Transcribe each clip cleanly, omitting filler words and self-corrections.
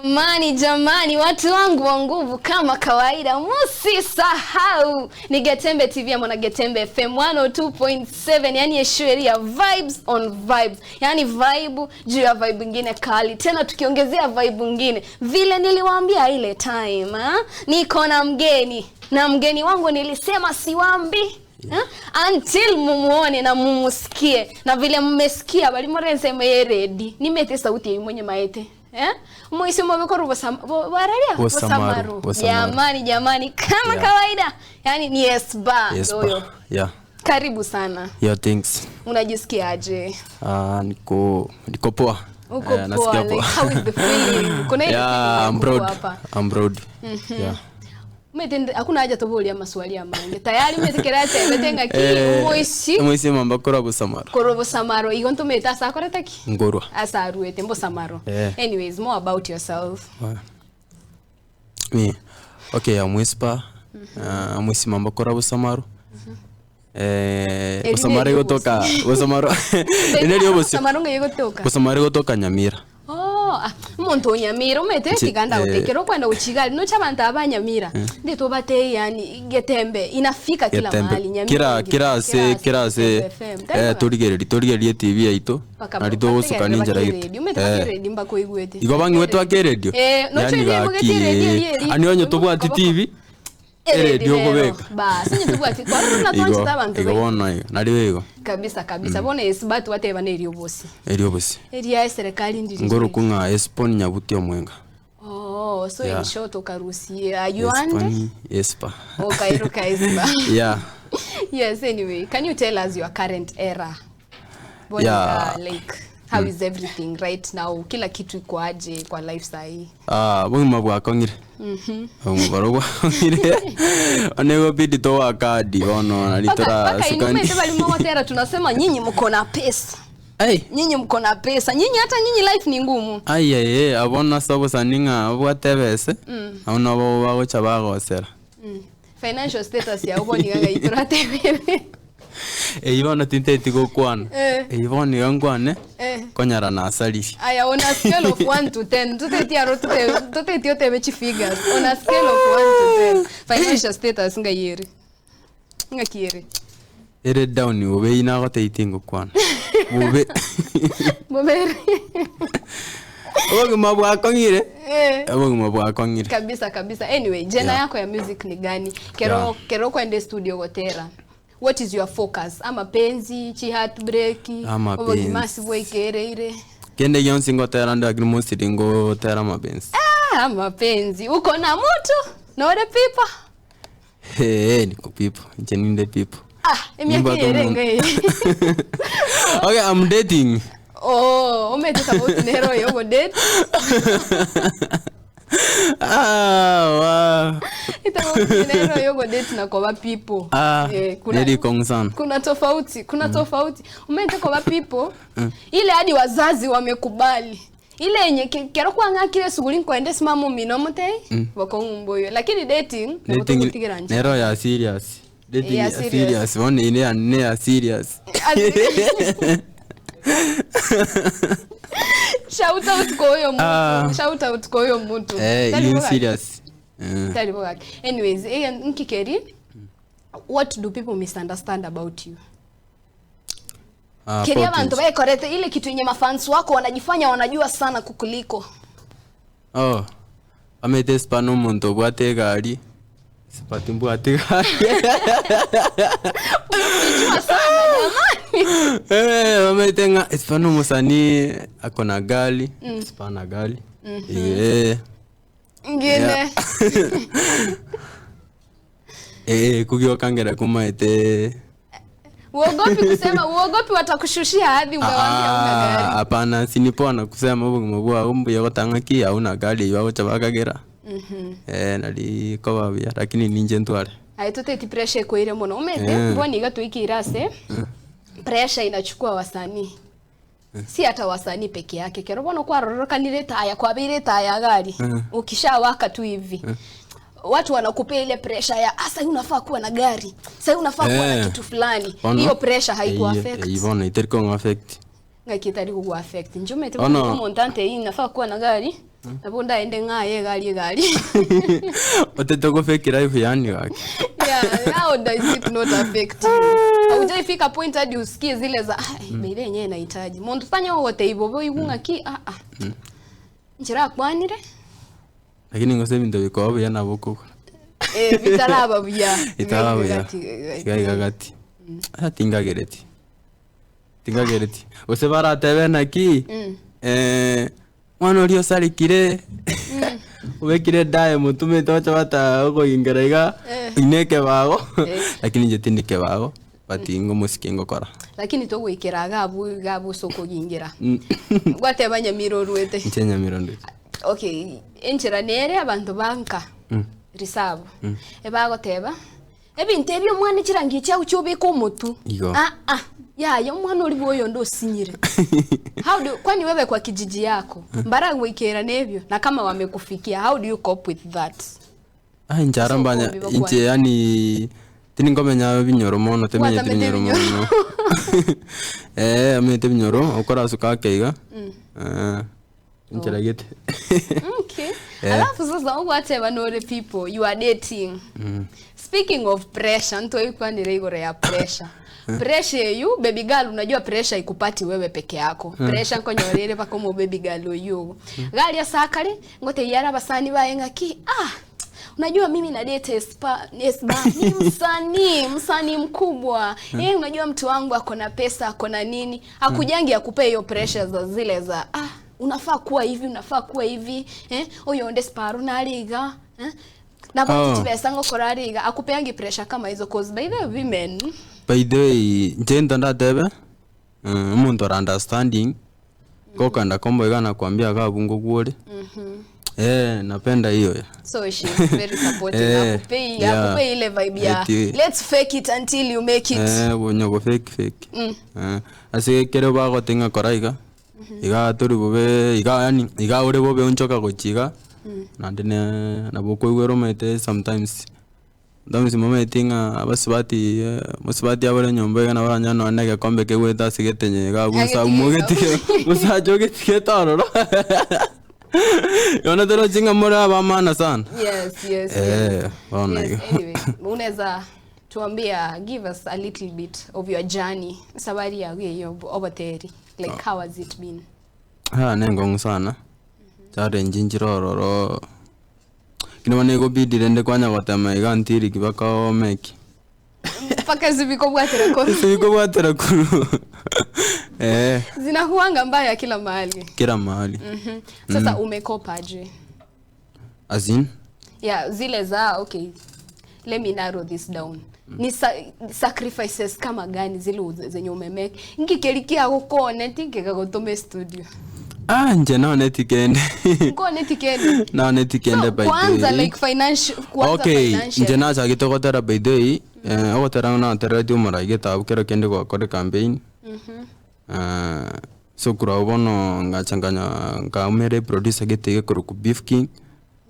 Jamani, jamani, watu wangu wa nguvu, kama kawaida, musisahau ni Getembe TV ama na Getembe FM 102.7, yani yeshueri ya vibes on vibes, yani vibe juu ya vibe ingine kali, tena tukiongezea vibe ingine vile niliwaambia ile time ha? Niko na mgeni na mgeni wangu nilisema siwambi Yeah. Until mumuone na mumusikie na vile mmesikia bali morenseme yeredi nimete sauti ya mwenye maete eh moise mobikora bararia Bosamaru, Bosamaru. Jamani, jamani, kama Yeah. kawaida yani ni Esba Yes, yoyo. ba. Yeah. Karibu sana, Yeah, thanks. unajisikiaje? Ah, niko niko poa. Uko Eh, nasikia poa? Like, how is the feeling? Kuna ile Yeah, feeling ya I'm kuwa proud. hapa. I'm proud. Yeah. Mete hakuna haja tobolia maswali ya mange tayari metekera tebete ngaki Eh, omoisi Omoisi mamba kora Bosamaro. korobo samaro igo ntumete asakorete ki Ngorwa. asaruete mbo samaro Eh. anyways more about yourself Me. Okay, I'm Whisper. Uh, I'm Whisper mamba kora Bosamaro. Eh, Erine Bosamaro riobosi. gotoka Bosamaro. Ine riobosi. samaro ngeyegotoka Bosamaro gotoka Nyamira. Oh, ah, omonto onyamira omete Nchi- tiganda eh. gotekera okwenda gochigali nocha abantu abanyamira ndito bate yani getembe inafika kila Getembe. mahali Nyamira kira ingi- kira ase kira ase Getembe FM. eh torigereria torigererie TV yaito Paka- nari togosukani inchera bategereri, omete Eh. bakeredi mpaka oigwete igo bang'iwe twake eredio Eh, nocho Yani eri gaki, emogete eredio eri eri. ani onye tobwati Koboko. tv eredio okobeka basi onye tobwati kwarora Igo, twanchete abantu igo baito. bono igo nari igo kabisa kabisa bono esibatu bateba neri obosi eri obosi eria eserikali ndiri ngoroku ng'a espon nyabuti omwenga oh so in Yeah. short okarusia ayuande Espon, espa okairuka esba yeah yes anyway can you tell us your current era What Yeah. like how is everything right now kila kitu iko aje kwa life sahi Ah, bogima bwakong'ire obogima boro bwakong'ire one gobidi towakadi bono nari torasukani inumete balimogotera tunasema nyinyi mko na pesa Ai. nyinyi mko na pesa nyinyi hata nyinyi life ni ngumu aiyaye abona ase obosani ng'a obwate ebese abo nabo bagocha bagosera mm. financial status ya uboniganga ituratebere eyio bono tinteti gokwana Eh. eyio bono iga nkwane Eh. konyara nasariri aya on a scale of 1 to 10 tuteti aro tute- tuteti otebe chi figures on a scale of 1 to 10 financial status ngayeri ngakiri ere down bobe eyio nagoteiti ngokwana bobe bobere obogima bwakong'ire Eh. obogima bwakong'ire kabisa kabisa anyway jena Yeah. yako ya music ni gani kero Yeah. kero kwende studio gotera what is your focus amapenzi chi heartbreak Amapenzi. obogimasi bweikereire kende gionsi ngotera ande lakini mostly ngotera mapenzi ah, mapenzi uko na mtu naore pipa Hey, niko pipo inche ninde pipo ah emiaka Nimba yerenge tomo- okay i'm dating oh omete tofauti nero yogo date ah, wow. tofauti nero yogo date na koba people Ah, eh, kuna, neri kong sana kuna tofauti kuna tofauti umete koba people ile hadi wazazi wamekubali ile yenye ke- kero kwang'akire suguri nkoende simamu mino mute mm. bakong'umboyo lakini dating dating nabo nje nero ya serious dating Ya ya serious. serious bono ine ya ne ya serious shout out kwa huyo mtu Ah. shout out kwa huyo mtu eh Tali in bogaki. serious Eh. Tali bogaki. anyways eh, nkikeri what do people misunderstand about you Ah, keria about abantu it. baekorete ile kitu yenye mafans wako wanajifanya wanajua sana kukuliko oh amete spa nomonto obwate egari sipa timbwate egari Unajua sana jamani Eh, amete ng'a sipa nomosani ako na gari sipa na gari Eh, ngine Yeah. eh kugioka ngera kumaete uogopi kusema uogopi watakushushia hadhi umewaambia una Ah, gari hapana sinipoa na kusema obogima bwao mbuya gotang'aki hauna gari eywo agocha bakagera eh nari koba buya lakini ninche ntware aye tuteti pressure ikoire muno umete Eh. mbona iga tuikire ase pressure inachukua wasanii si hata wasanii peke yake kero bono kwarorokanire taya kwabeire taya gari ukishawaka tu hivi watu wanakupea ile pressure ya ah, sasa unafaa kuwa na gari sasa unafaa kuwa na Eh. kitu fulani Bono, hiyo pressure haiku eyio- affect eyio bono iteri kong'a affect ngakitari kuku affect njumete Ono. montante hii inafaa kuwa na gari. Nabo ndaende ng'aye egari egari. Otete go fake life yani gaki. Yeah, how does it not affect you? Haujaifika point hadi usikie zile za ah, mm. Ile yenyewe inahitaji. Muntu fanya wote hivyo bo igu ng'aki ah ah. Nchira kwanire Lakini ngose ebinto bikoba buya nabo okogora. eh bitaraba buya. Itaraba buya. Gati- Iga iga gati. Ah, tingagereti. Tingagereti. Gose baratebe naki? Eh, mwana oria osarekire obekire edaye motumete oche bata okoingera iga Eh. ine ekebago Eh. lakini inche tindi kebago but ngomosike ngokora Lakini togwikera iga abwo iga abwo ase okogingira. Gwateba Nyamira orwete. Inche Nyamira ndwete. Okay, enchera nere abanto ba nka reserve ebagoteba Ebinto ebi omwana chirangi echi agochia obeka omotwe. Igo. Ah ah. Yaya omwana oria bwa oyonde osinyire. How do kwani wewe kwa kijiji yako mbaragoikera nebio na kama wamekufikia how do you cope with that? Ah, inche ara Ase mbanya okombi bakwane. inche yani tindi nkomenya ebinyoro mono timanyeti Gwatamete binyoro ebinyoro. mono eh omanyete ebinyoro okorasuka ake iga eh Enchera gete. Okay. Alafu sasa ogwateba nore people you are dating. Speaking of pressure, ntoikwanire igoro ya pressure. Pressure eyu baby girl unajua pressure ikupati wewe peke yako. Pressure nkonyorere baka omo baby girl oyu. Gari ase akare ngotebia are abasani baye ng'aki ah unajua mimi na date Espa, Esba ni msanii, msanii mkubwa. Eh, unajua mtu wangu ako na pesa, ako na nini. Akujangi akupee hiyo pressure za zile za ah unafaa kuwa hivi unafaa kuwa hivi eh oyonde siparo nare iga eh nabwate Oh. chibesa ngokora are iga akupeangi pressure kama hizo cause by the way women By the way, inche into ndatebe, eh, omonto ore understanding, gokenda komboa iga nakwambia iga abwo ngokwo ore, eh, napenda hiyo ya. so she is very supportive Eh, akupei yeah. akupei ile vibe ya Eti- let's fake it until you make it Eh, bonya go fake fake. Eh, ase ekero bagotenga kora iga, Iga tori bobe iga yaani iga ore bobe onchoka gochia iga, naende ne nabo okoigwera omanyete sometimes, sometimes momanyeti ng'a abasubati mosubati abare nyomba iga nabo oranyore nonye na egekombe kegwete ase getenye iga abwo nsa omogetige mosacha ogetigete ororo bono torochi ng'a more abamana sana. Yes, yes, yes. Eh, bono Yes, igo. anyway, unaweza tuambia give us a little bit of your journey safari yago eye oboteri Like how has it been? Ah, nengong'u sana challenge nchire ororo lakini bono egobidi rende kwanya gotema iga until mpaka omeki Mpaka zibikobwatera koru. zibikobwatera koru eh Zinakuanga mbaya kila mahali. kila mahali Sasa umekopa aje? As in? Yeah, zile za okay. Let me narrow this down. Ni sa sacrifices kama gani zile zenye umemake? Nki keri kiagokone tingegagotoma studio. Ah, inche naoneti kende. Nkoneti kende. Naoneti kende So, by the kwanza way. like financial kwanza Okay, financial. inche nachagete gotera by the way, eh, ogotera natereretie omorai getabu kero kende gwakora ecampaign. Eh, so korwa abwo bono ngacha nkanya nkaumera eproducer gete iga ekorokwa Beef King,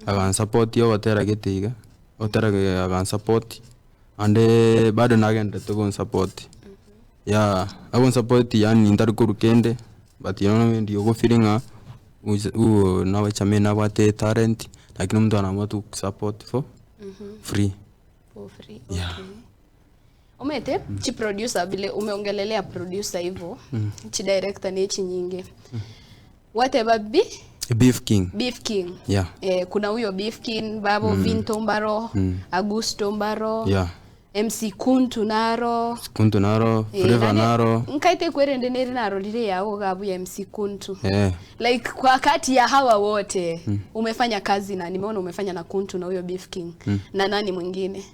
agansupport ogotera gete iga, ogotera agansupport, naende bado nagenderete gonsupport. Yeah, agonsupport yaani ntari korwa kende, but bono ndi ogofeel ng'a nagochame nabwate etalent, lakini omonto naamua tu gosupport for free. For free. Yeah. Okay. Omanyete chiproducer vile umeongelelea producer hivyo mm. chidirector ne chinyinge mm. Whatever be Beef King. Beef King. Yeah. Eh, kuna huyo Beef King, Babo Vinto Mbaro, Augusto Mbaro, Yeah. MC Kuntu naro. Kuntu naro, Eh, Flavor nane- naro. nkaite kwerende neri naro rire yago gabu ya MC Kuntu. Eh. Like kwa kati ya hawa wote umefanya kazi na nimeona umefanya na Kuntu na huyo Beef King na nani mwingine?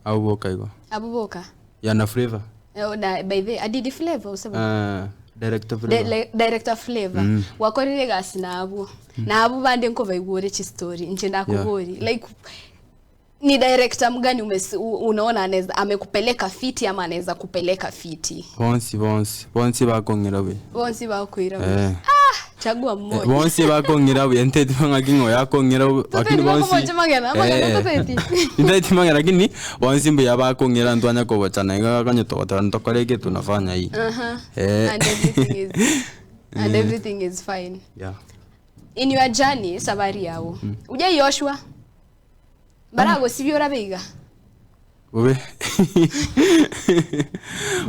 Au boka igo. Abuboka. Ya na Flavor. Eh, na by the Adidi Flavor usema. Director Flavor. Director Flavor wakorire egasi nabwo nabwo bande nkobaigwore chistory inche ndakobori like ni director mgani unaona anaweza amekupeleka fiti ama anaweza kupeleka fiti Bonsi bonsi bonsi bakong'ira buya. bonsi bakoira buya. Eh. Ah, chagua mmoja. Bonsi bakong'ira buya nteti bang'aki ng'o yakong'ira buya Toteti lakini bonsi bakomocha magena, amagena Eh. toteti. Nteti magena lakini bonsi mbuya bakong'ira ntwanya kobochana iga kanye togoteba ntokore eke tunafanya hii. Aha. Eh. And everything is and everything is fine. Yeah. In your journey, safari yago, hujaioshwa? Baragosibia orabe iga? Bobe.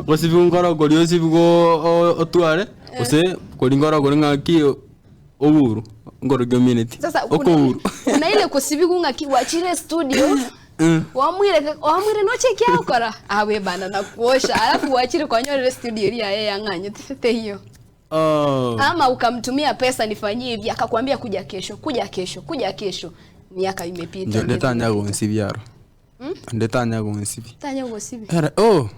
Gosibigwa nkoro koria osibigwe otware, gose koria nkoro koria ng'aki oburu, nkorokia omineti, Sasa kuna, okouru. kuna ile kosibigwa ng'aki gwachire studio wamwire wamwire noche eki agokora awe bana nakuosha alafu gwachire kwanyorire studio eria yaye yang'anyete teiyo Oh. ama ukamtumia pesa nifanyie hivi akakwambia kuja kesho kuja kesho kuja kesho miaka imepita Njo miezi ndetanya imepita. gonsibia aro. Ndetanya gonsibia. Tanya gosibia Era oh.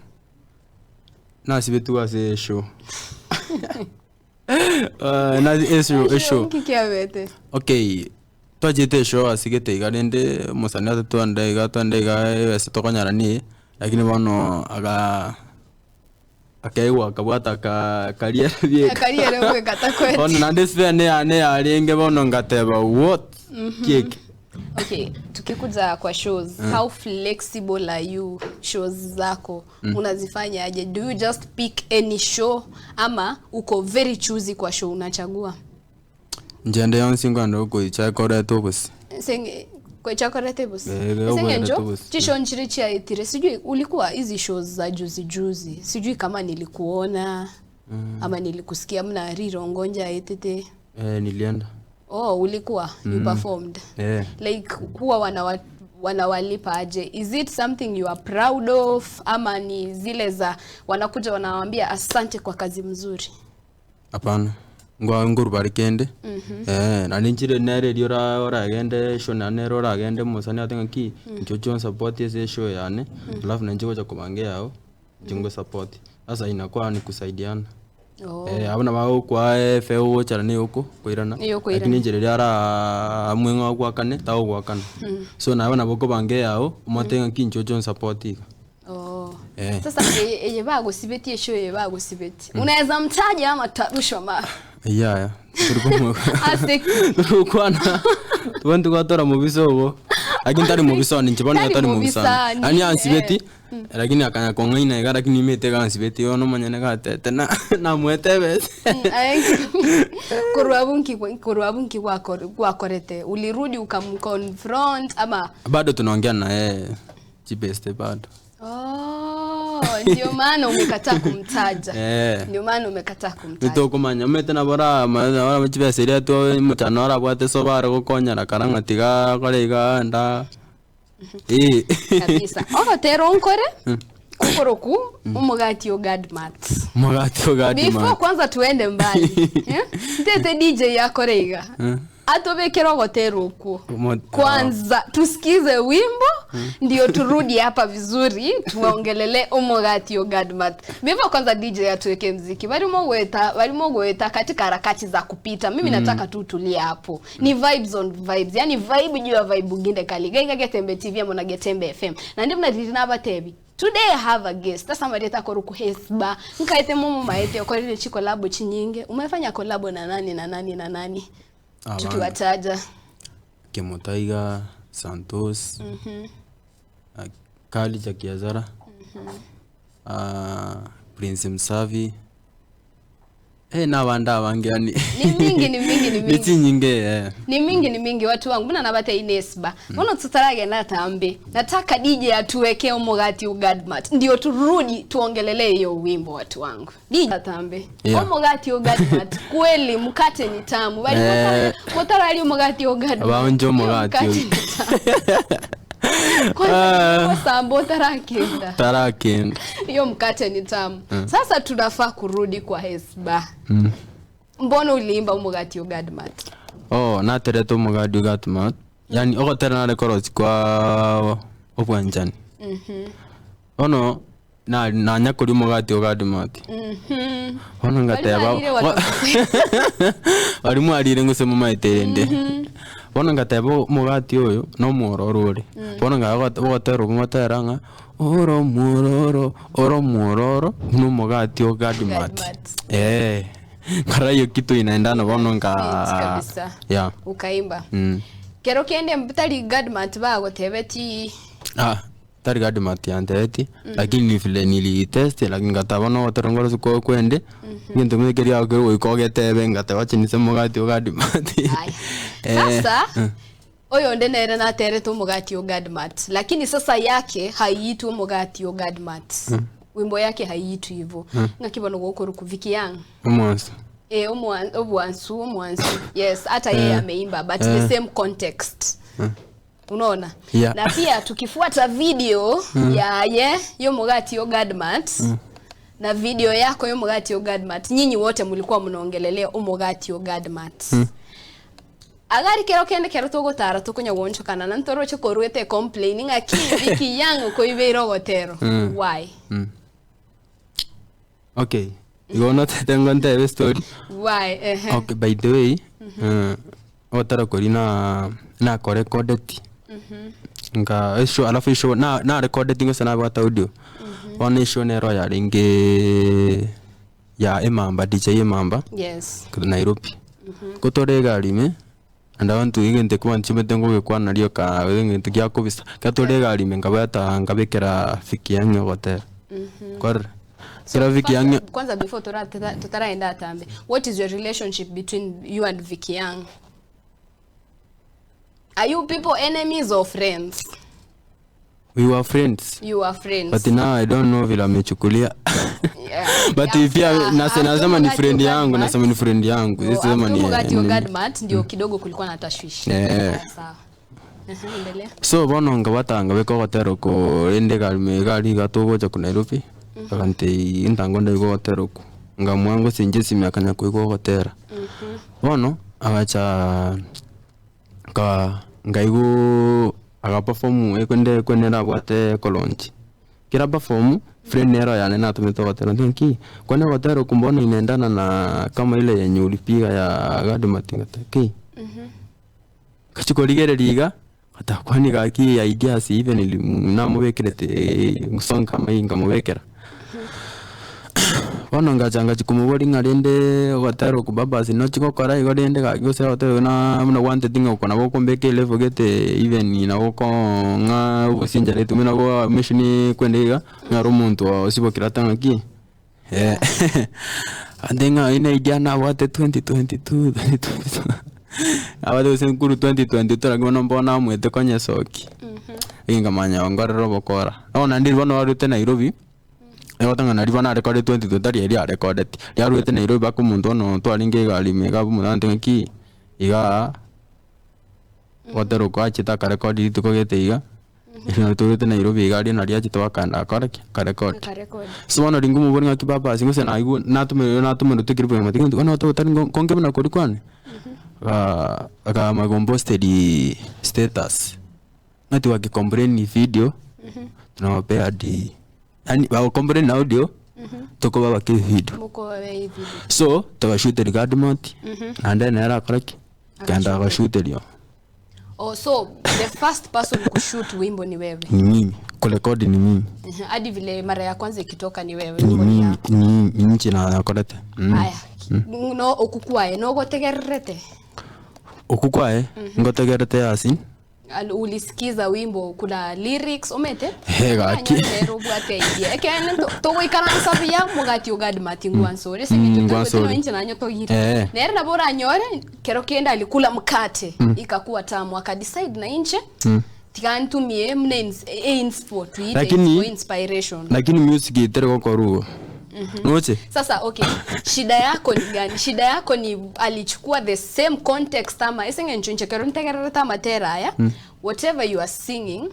Nasibetwe ase eshow. Uh, na eshow eshow. Nki kiabete Okay. Twachete eshow asigete iga rende omosani ase twende iga twende iga ase tokonyara ni lakini bono aka akaigwa akabwata aka kariere bieka. Akariere bweka takwete. Bono naende esibene yane yarenge bono ngateba what kieke. Okay, tukikuja kwa shows, how flexible are you? Shows zako unazifanya aje? Do you just pick any show ama uko very choosy kwa show unachagua? Njende yonsi nkwenda gokoicha ekoreta obosi. Senge kwechakorete bosi. Eh, Senge oborete njo bosi. chisho nchiri chiaitire sijui ulikuwa hizi shows za juzi juzi sijui kama nilikuona ama nilikusikia mna riro ngonja etete. Eh, nilienda. Oh, ulikuwa you performed. Eh. Like huwa wanawa, wanawalipa aje? Is it something you are proud of ama ni zile za wanakuja wanawaambia asante kwa kazi mzuri? Hapana. Ngwa ngorubari kende. Eh, na ninchire nere erio ora oragende show na nere oragende mosani ate ng'aki inche oche onsupport ase eshow yane alafu nainche gocha kobanga eyao inche ngosupport. Sasa inakuwa ni kusaidiana. Oh. Eh, abwo nabo agokoa efe ogochara nigo oko koirana. Nigo okoirana. Lakini inche riria ara amwe ng'a ogwakane tagogwakana. So naye nabo okobanga eyao omotebie ng'aki inche oche onsupport iga. Oh. Eh. Sasa eye eye bagosibetie show eye bagosibetie. Unaweza mtaja ama tutarushwa ma. Yaya, Ase turikwana tubone twatora mubisa obo lakini tari mubisa ninche bono Tari tari mubisa mubisa, yani ni- ansibeti lakini akanya kong'aina iga lakini imete gansibeti ono monyene gatete na namwete bese korwa bunki korwa bunki gwakorete ulirudi ukamconfront ama bado tunaongea na yeye chibeste bado Oh, ndio maana umekataa kumtaja. Eh. Ndio maana umekataa kumtaja. nitokomanya omanyete nabo ora chibesa eria twa mochano orabwate soba are gokonyera kara ng'a tiga akore iga enda Eh. Kabisa. Ogotera onkore okoroku omogati o Godmat. Omogati o Before Godmat. kwanza tuende mbali. Eh? Ntete DJ yakore iga. Atobekera ogotera okuo. Kwanza tusikize wimbo ndio turudi hapa vizuri tuongelele omogati o Godmat. Before kwanza DJ atuweke mziki. Barimo gweta, barimo gweta katika harakati za kupita. Mimi nataka tu tulie hapo. Ni vibes on vibes. Yani vibe juu ya vibe ginde kali. Gaiga Getembe TV ama na Getembe FM. Na ndio mnariri nabatebi. Today I have a guest. Sasa marieta koruku hesba. Nkaete mumu maete okorire chi collab chinyinge. Umefanya collab na nani na nani na nani? Abana. Tukiwataja. Kimotaiga, Santos, Kali cha Kiazara, Prince Msavi, eh, n'abandi abange yani Ni mingi ni mingi ni ni mingi. chinyinge eh. Ni mingi ni mingi watu wangu. Mbona nabate inesba. Mbona tutarage na tambe. Nataka DJ atuwekee omogati ugadmat. Ndio turudi tuongelelee hiyo wimbo watu wangu. DJ atambe. Yeah. Omogati ugadmat. Kweli mkate ni tamu. Bali Eh. motara omogati ugadmat. Abaonje omogati Mkate ni tamu. Kwanza kwa sambo tarakenda. Tarakenda. Hiyo mkate ni tamu. Sasa tunafaa kurudi kwa Hesba. Mbona uliimba umugati ugadmat? Oh, naterete omogati ugatmat. Yani ogotera nare korosi kwa obwanchani. Bono na nanya koria omogati ogadmat. Bono ngateba Bari mwarire bari mwarire ngose mumaete rende. Bono ngateba omogati oyo nomwororo ore. Bono ngagotera obongotera ng'a oro mwororo oro mwororo nomogati ogadmat. Gadmat. Eh. Ngara hiyo kitu inaendana bono nga Fit kabisa. Yeah. Ukaimba. Mm. Kero kende mbutari Godmat bagotebeti Ah. Tari Gad Mat yantebetie, lakini vile niliitest lakini ngateba na ogotera nkore ase kwende, egento buna keria kere goika ogetebe ngateba ache nise omogati o Gad Mat. Aya. Sasa oyonde nere naterete omogati o Gad Mat lakini sasa yake haiitwi omogati o Gad Mat. Wimbo yake haiitwi ivo. Ng'aki bono gokorokwa Vicky Young. Omwansu. Eh, omwa- obwansu omwansu yes hata yeye ameimba but the same context unaona Yeah. na pia tukifuata video yaye yomogati o Gadmat na video yako yomogati o Gadmat nyinyi wote mlikuwa mnaongelelea omogati o Gadmat agari kero kende kero togotara tokonya goonchokana na ntoroche korwete complain ng'aki Vicky Young okoibeire ogotero why Okay, igo notete ngo ntebe story. why ehe Okay, by the way, eh, ogotera koria na nakorekodeti nka eshow alafu eshow na narekodeti gose nabwate audio bono eshow nero yarenge ya emamba DJ emamba yes Nairobi ko tore egari ime and I want to egento ekio banchomete ngogekwana rioka egento giakobisa ekero tore egari ime nkabwata nkabekera Vicky Young ogotera kwarora ekero Vicky First, Young kwanza before tutaraenda atambe what is your relationship between you and Vicky Young are you people enemies or friends we were friends you are friends but now I don't know vile amechukulia Yeah. but Yeah, pia after- nase, nasema ni after friend Mugati yangu Ogadmat- nasema ni friend yangu Oh, sisema after ni Mugati ni- Ogadmat ndio kidogo kulikuwa na tashwishi Eh. Sawa, sawa. Ehe, endelea so bono nkabatanga beka ogotera oko rende egari ime egari iga togocha ku Nairobi akantei ntango ndaigwa ogotera okwo nkamwango ase inche esimi akanya koigwa ogotera bono agacha nka nkaigwa agaperform ekwende ekwende nabwate ekolaunch kera aperform friend nero yane natomete ogotera nti kwani ogotera okwo mbono inaendana na kama ile yenye ulipiga ya Gad Martin ngata ki Ngachia korigereria iga, ngoteba kwani gaki ideas even namobekerete song kama hii nkamobekera. Bono ngacha ngachia komoboria ng'a rende ogotera oko babas nochi gokora igo rende gaki gose ogotera oko na buna gwanteti ng'a oko nabo okombeka elevel gete even nabo okong'a obosinchereti buna nabo mission kwende iga, onyore omonto osibokire ata ng'aki. Ande ng'a oyio na idea nabwate 2022 2022 nabwate gose nkuru 2022 lakini bono mbono namoete konyesokia. Lakini nkamanya onkorera obokora. Bono naende riria bono barwete Nairobi, egoteba ng'a naria bono arekodeti 2022 tari eria arekodeti, riarwete Nairobi mpaka omonto bono twarenge egari ime iga abwo omonto agantebia ng'aki, igaa, ogotera oko achete akarekodi rituko gete iga. Ekero torwete Nairobi iga aria nario achete bakaenda gakora ki? Akarekodi. Akarekodi. So bono ringo omobori ng'aki papa ase gose naigwe natomire natomerwe ekeribu ya matiko bono totari ngo konge buna koria kwane, akama komposted status, ng'ati wakicomplain video, tunawapea hadi yaani bagocomplain na audio, tokobabaka evideo. Mokobe evideo. So, togashuteria Gadmot, naende nere akora ki? Akaenda agashuteria. Oh, so the first person kushoot wimbo ni wewe. Ni mimi, kurekodi ni mimi. Hadi vile mara ya kwanza ikitoka ni wewe Ni wimbo ni mimi, yako. ni mimi, ni inche nakorete. Mm. Aya. No okukwae no gotegererete. Oku kwaye, ngotegerete ase. Al- Ulisikiza wimbo kuna lyrics omete? He, gaki. Rero obwate idea. Ekene togoikaransa buya mogati ogad mati ngwansore. Se Mm, bintu ngwansore. inche nanyo togire. Eh. Nere nabo oranyore kero kende alikula mkate ikakuwa tamu akadecide na inche tiga ntumie muna ins- e inspo tuite Lakini- inspo inspiration. Lakini music itere gokorwa igo. Noche? Sasa okay, shida yako ni gani? Shida yako ni alichukua the same context ama ese ng'encho inche kero ntegererete amatera aya whatever you are singing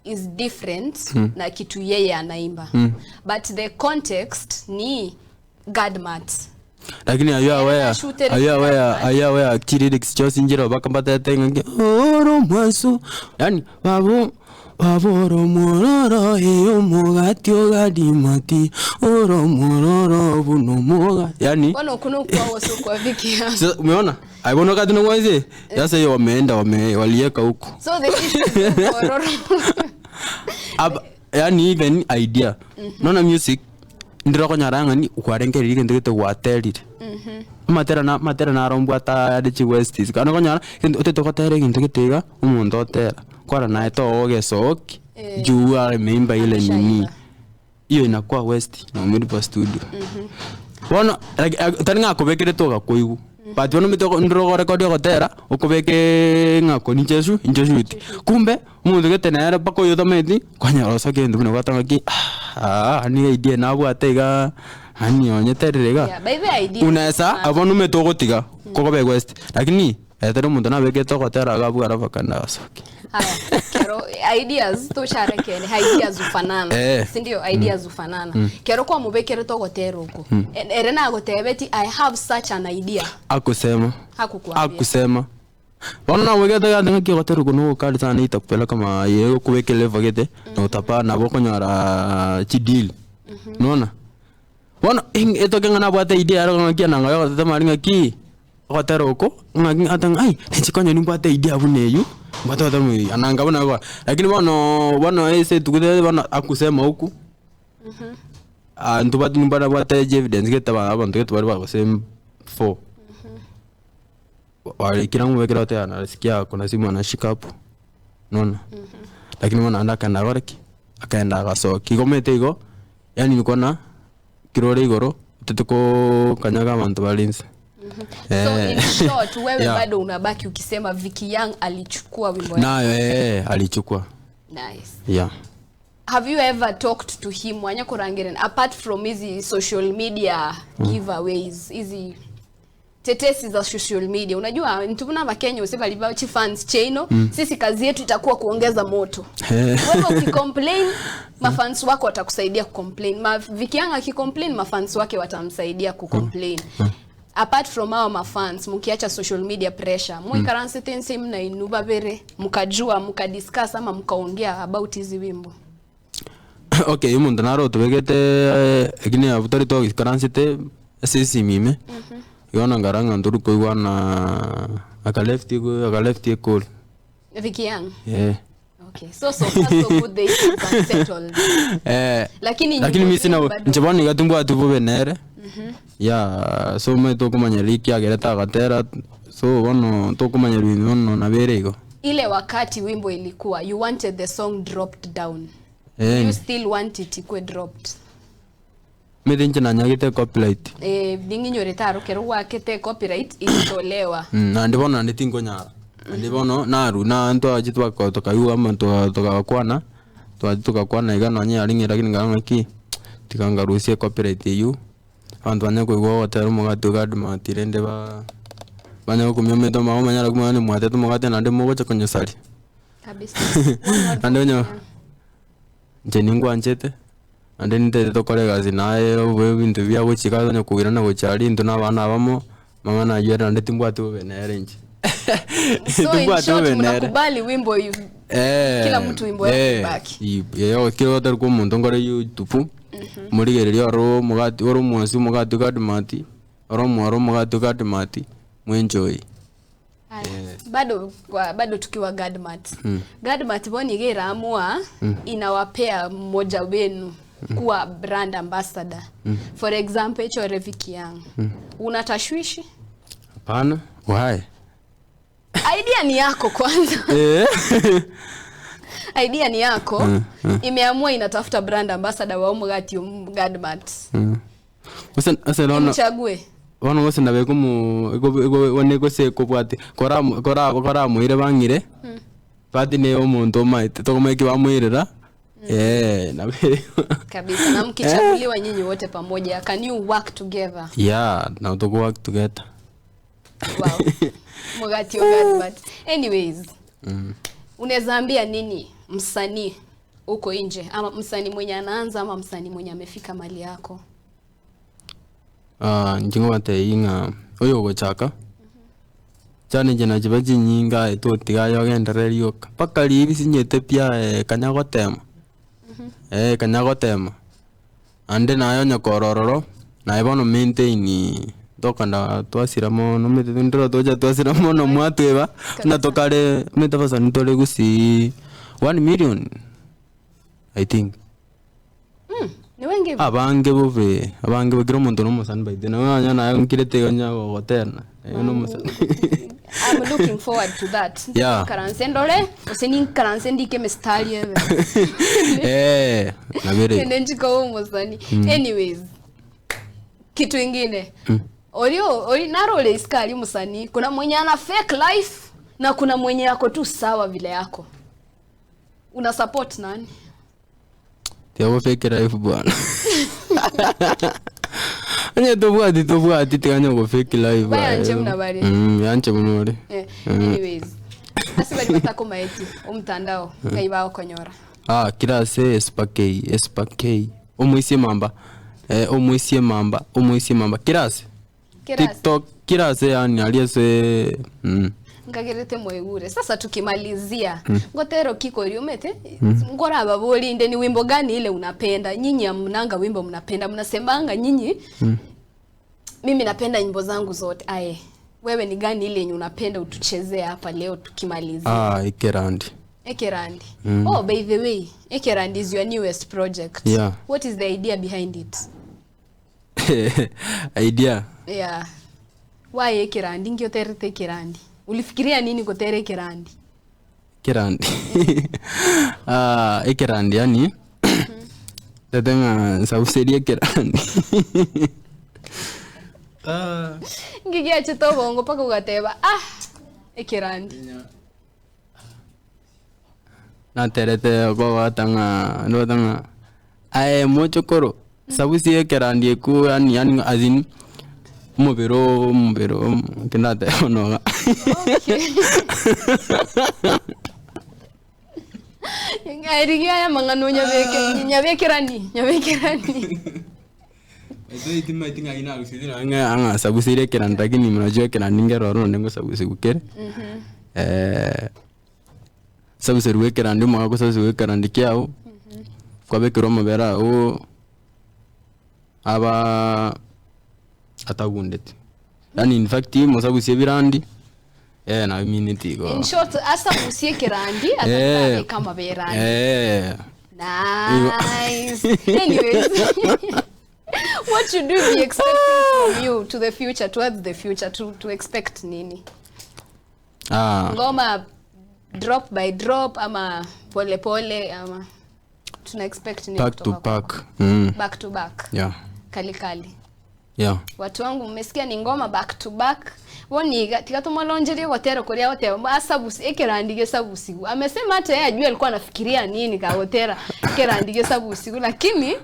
is different na kitu yeye anaimba but the context ni Gadmat. Lakini are you aware? Ashutere Are you aware? Gadmat. Are you aware? Lyrics chose njira bakambatete ng'aki oro mwasu. Yani babo baboro mororo eyo mugati ogadimati oro mororo buno moga. Yani Bono kuno kwa woso kwa Vicky. sasa umeona? Ai bono kati nongwaze. Sasa hiyo wameenda wame walieka huko. So the issue is mororo. Ab, yani even idea. Nona music ndira konyara ng'ani kwarengereria egento gete gwaterire. Amatera na amatera narombwata are chiwesties kana okonyora egento otete gotera egento gete iga omonto otera kwarora naye togogesoki. Eh. Juu ameimba ile nini Ameshaimba. hiyo inakuwa west na umelipa studio bono like, eh, tari ng'a akobekerete ogakoigwa but bono omanyete ndire ogorekodia ogotera okobeke ng'a koni inche shu inche shuti kumbe omonto gete nere mpaka oyo otamanyeti kwanyora osokia egento buna gwateba ng'aki ah niga idea nabwate igaa yaani onyeterire igaa. Yeah, by the idea. Unaweza abwo bono omanyete ogotiga kogoba ewest lakini Ekero omonto nabekete ogotera iga abwo araba kande agasokia. Haya, kero ideas tochare kene ideas hufanana Eh. sindio ideas hufanana kero kwamobekerete ogotera oko e- ere nagotebeti i have such an idea Akusema. Hakukuambia. Akusema. Bono nabwegete gati ng'aki ogotera oko nogokari sana itakupeleka kama ye gokobeka elevel gete na utapaa nabo okonyora chideal. Unaona? Bono ing etoke ng'a nabwate idea ere ng'aki enanga ya ogoteta mari ng'aki. Ogotera oko, ng'aki ata ng'a ai, ninche konya nimbwate idea buna eywo, mbwate ogotera buna eywo, ananga buna igo. Lakini bono bono ase rituko riria bono akusema huku, ntobwati mbarabwate evidence gete ba abanto gete baria bagosem for. Kera omobekera goteba nasikia kuna simu anashika hapo, unaona? Lakini bono naende akaenda akora ki? Akaenda agasokia. Igo omanyete igo, yaani niko na. Ekero ore igoro, otete kokanyaga abanto bare inse. So in short, wewe Yeah. bado unabaki ukisema Vicky Young alichukua wimbo yako. Nayo eh, alichukua. Nice. Yeah. Have you ever talked to him wanya korangeren apart from hizi social media giveaways hizi tetesi za social media unajua ntubuna abakenya use bali ba fans chaino sisi kazi yetu itakuwa kuongeza moto wewe ukicomplain mafans wako watakusaidia kucomplain Ma, Vicky Young akicomplain mafans wake watamsaidia kucomplain apart from hao mafans mkiacha social media pressure muikaranse tense mnainu babere mkajua mkadiscuss ama mkaongea about hizi wimbo Okay, omonto naro otobegete lakini abwo tari twaikaransete ase esimi ime, igo bono nkarora ng'a ntori koigwana aka left igo aka left ekori. Vicky Young Eh. okay so so far so good the issues are settled Eh, Lakini lakini nyimbo mi sina zenu bado- inche bono iga timbwati bobe nere yeah so omanyete tokomanya riria ekiagerete agatera so bono tokomanya riri bono nabo ere igo. ile wakati wimbo ilikuwa you wanted the song dropped down Eh. you still want it ikue dropped Omanyete inche nanyagete copyright. eh ning'inyorete aro kero gwakete copyright ilitolewa Naende bono naende tinkonyara, naende bono narwa na ntwachi twako tokaigwa amo toga togakwana, twachi togakwana iga nonye yarenge lakini nkarora ng'aki, tiga nkarusie ecopyright eywo, abanto banye koigwa ogotera omogati ogo admart rende ba banye gokumia omanyete omanye naki omanye mwatete omogati naende mogocha konyosaria. kabisa Naende onye inche ningwanchete, naende nintagete tokore egasi naye obobe ebinto bia gochika onye koirana gochia aria intwe na abana abamo, amang'ana aywo ere naende timbwati bobe nere inche. so in Timbwati short bobe nere. mnakubali wimbo yu- Eh, Kila mtu wimbo yake eh, ibaki. i- kero otari kwa omonto nkore youtube, morigereria oro omogati ore omwansi omogati ogadmati, ore omworo omogati ogadmati, mwenjoy. Haya, bado kwa, bado tukiwa Gadmat. Gadmat boni igeraamua inawapea mmoja wenu kuwa brand ambassador. For example echore Vicky Young. Una tashwishi? Hapana, why? Idea ni yako kwanza. Eh. Idea ni yako. Imeamua inatafuta brand ambassador wa omugati Gadmat. Ase ase bono Mchague. bono gose nabo ekomo eko eko bono egose ekobwate kora kora koramoire bang'ire, but niye omonto omaete tokomanya eki bamoirera, nabo ere Kabisa. Na mkichaguliwa nyinyi wote pamoja, can you work together? Yeah, nabo toko work together. Wow. Mugati wa Gadmat. Anyways. Unaweza ambia nini msanii uko nje ama msanii mwenye anaanza ama msanii mwenye amefika mali yako? Ah, inche ngobatebia ng'a oyo ogochaka, challenge nachiba chinyinge aye totiga aye ogenderere rioka, mpaka riria bisinyete pi aye kanya gotema, eh kanya gotema, naende naye onye kora ororo, naye bono maintain tokanda twasira mono omanyete ndire tocha twasira mono mwatweba, buna tokare omanyete abasani tore gusii one million I think. Ni wengi hivyo? Abange bobe, abange bo kera omonto na omosani by the way, nonya naye nkirete iga onya gogotera, oyo na omosani. I'm looking forward to that. Yeah. Nkaranse ndore, gose ninkaranse ndike emistari ebe. Eh, nabere. Ende nchikoba omosani. Anyways, kitu ingine. Orio, ori naro ore iskari msanii. Kuna mwenye ana fake life na kuna mwenye yako tu sawa vile yako. Una support nani? Tiago fake life bwana. Anya tobwati tobwati tiganya go fake life. Bayanche muna bare. Yanche muno bare. Eh, anyways. Ase bari batakomaeti omtandao ngai bagokonyora. Ah, kira se spakei, spakei. Omoisie mamba. Eh, omoisie mamba, omoisie mamba. Kira se. Kira se. TikTok kira se yani aliye Nkagerete mwaigure. Sasa tukimalizia ngotero kikori umete ngora ababolinde ni wimbo gani ile unapenda? Nyinyi amnanga wimbo mnapenda, mnasemanga nyinyi mimi napenda nyimbo zangu zote. Aye, wewe ni gani ile yenye unapenda utuchezee hapa leo tukimalizia? Ah, ikerandi. Ekerandi. Oh, by the way, Ekerandi is your newest project. Yeah. What is the idea behind it? Idea. Yeah. Why Ekerandi? Ngio terete Ekerandi. Ulifikiria nini kutere Ekerandi? Kerandi. Ah, ekerandi yani. Tete ng'a nsauserie ekerandi. Ah. Ngigiachete obongo mpaka ugateba ah Ekerandi. Naterete kogota ng'a ndota ng'a aye mochokoro sabusie ekerandi eku yani yani as in omobere oo omobere oo kindateba noga. Rigia aya mang'ana onyabeke nyabekerani nyabekerani. Ng'a sabusirie ekerandi lakini mnajua ekerandi nkero oro nonde ngosabusiwa kere. Sabuserwa ekerandi omogaka gosabuserwa ekerandi kiago, kwabekerwa amabere ago aba atagundeti. Yaani in fact mosabusie ebirandi, namineti igo. In short asabusie ekerandi atabeka amabere ande. Nice. Anyways, what should we be expecting from you to the future, towards the future, to expect nini? Ngoma drop by drop ama pole pole ama tuna expect nini Back to kutoka kwako? back. Back to back. Yeah. Kali kali. Yeah. Watu wangu mmesikia ni ngoma back to back. Woni tigatumolonjerie gotero kuria gotero asabusi ekerandi gesabusigu. Amesema hata yeye ajue alikuwa anafikiria nini kagotera ekerandi gesabusigu lakini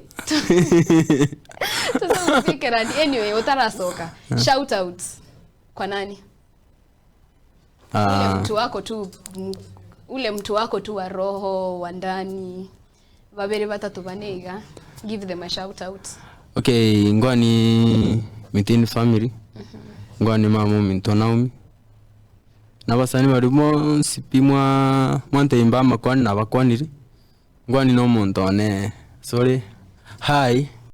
tusabusi ekerandi anyway utarasoka. Shout out kwa nani? Ule mtu wako tu ule mtu wako tu wa roho wa ndani. Babere batatu baneiga. Give them a shout out. Okay, ngwani Mitini family. Ngwani mama minto Naomi. Nabasani bari bonsi pi mwa mwanteimba amakwane nabakwanire. Ngwani na omonto one. Sorry. Hi.